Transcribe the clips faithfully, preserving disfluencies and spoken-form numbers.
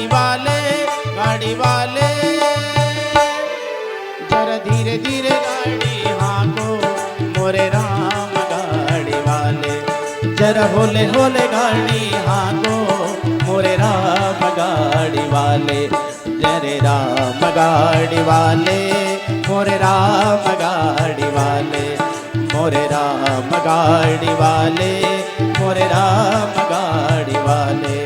वाले, गाड़ी वाले, जरा धीरे धीरे गाड़ी हाँको, मोरे राम गाड़ी वाले, जरा होले होले गाड़ी हाँको, मोरे राम गाड़ी वाले, जरे राम गाड़ी वाले, मोरे राम गाड़ी वाले, मोरे राम गाड़ी वाले, मोरे राम गाड़ी वाले।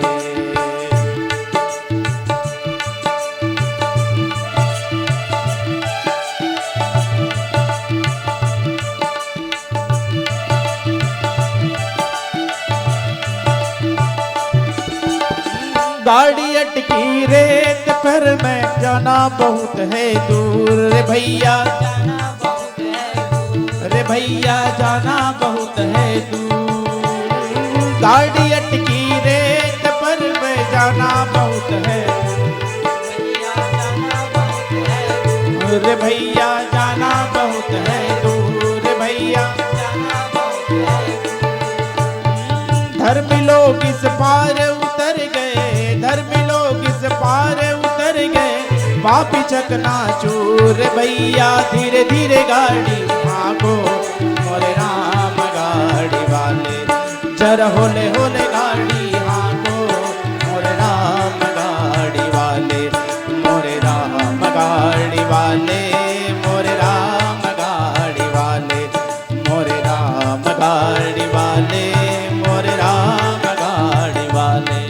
गाड़ी अटकी रेत पर मैं, जाना बहुत है दूर रे भैया, रे भैया जाना बहुत है दूर। गाड़ी अटकी रेत पर मैं, जाना बहुत है, रे भैया जाना बहुत है दूर, रे भैया। धर्मी लोग इस पार उतर गए, धर्मी लोग इस पार उतर गए, पापी चकनाचूर। भैया धीरे धीरे गाड़ी हाँको, मोरे राम गाड़ी वाले, जरा होले होले गाड़ी हाँको, मोरे राम गाड़ी वाले, मोरे राम गाड़ी वाले, मोरे राम गाड़ी वाले, मोरे राम गाड़ी वाले, मोरे राम गाड़ी वाले।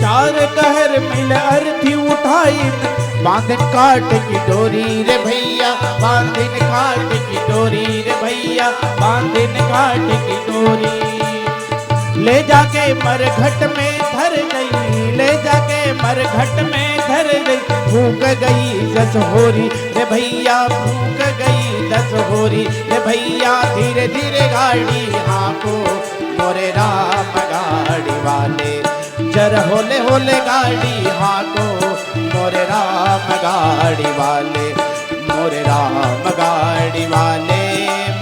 चार कहर मिल अरथी उठाइन, बांधिन काठ की डोरी रे भैया, बांधिन काठ की डोरी रे भैया, बांधिन काठ की डोरी। ले जाके मरघट में धर गई, ले जाके मरघट में धर गई, फूक गई जस होरी रे भैया, फूक गई जस होरी रे भैया। धीरे धीरे गाड़ी हाँको, मोरे राम गाड़ी वाले, जरा होले होले गाड़ी हाँको, मोरे राम गाड़ी वाले, मोरे राम गाड़ी वाले,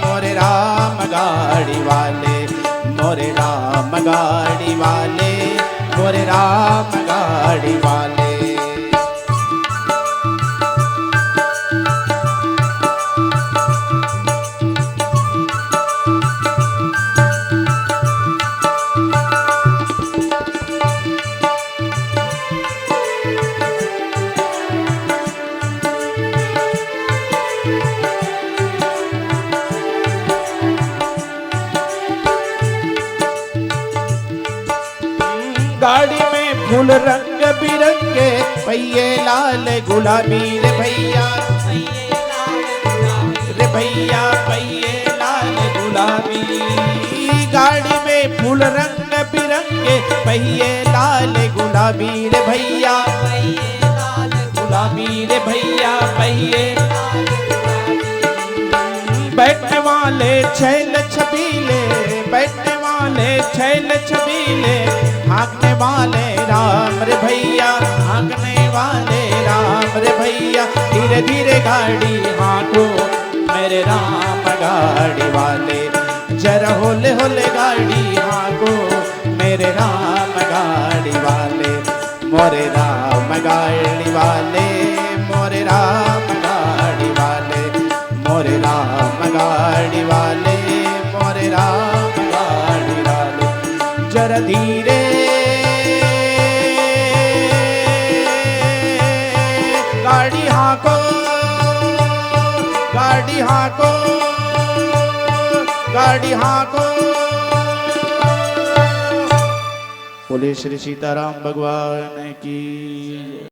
मोरे राम गाड़ी वाले, मोरे राम गाड़ी वाले, मोरे राम गाड़ी वाले। गाड़ी में फूल रंग बिरंगे, पहिए लाल गुलाबी रे भैया, रे भैया पहिए लाल गुलाबी। गाड़ी में फूल रंग बिरंगे, पहिए लाल गुलाबी रे भैया, गुलाबी रे भैया पहिए। बैठने वाले छैल छबीले, बैठने वाले छैल छबीले, हाँकने वाले राम रे भैया, हाँकने वाले राम रे भैया। धीरे धीरे गाड़ी हाँको, मेरे राम गाड़ी वाले, जरा होले होले गाड़ी हाँको, मेरे राम गाड़ी वाले, मोरे राम गाड़ी वाले, मोरे राम गाड़ी वाले, मोरे राम गाड़ी वाले, मोरे राम गाड़ी वाले। जरा धीरे गाड़ी हाँको, गाड़ी हाँको, गाड़ी हाँको। बोले श्री सीताराम भगवान की।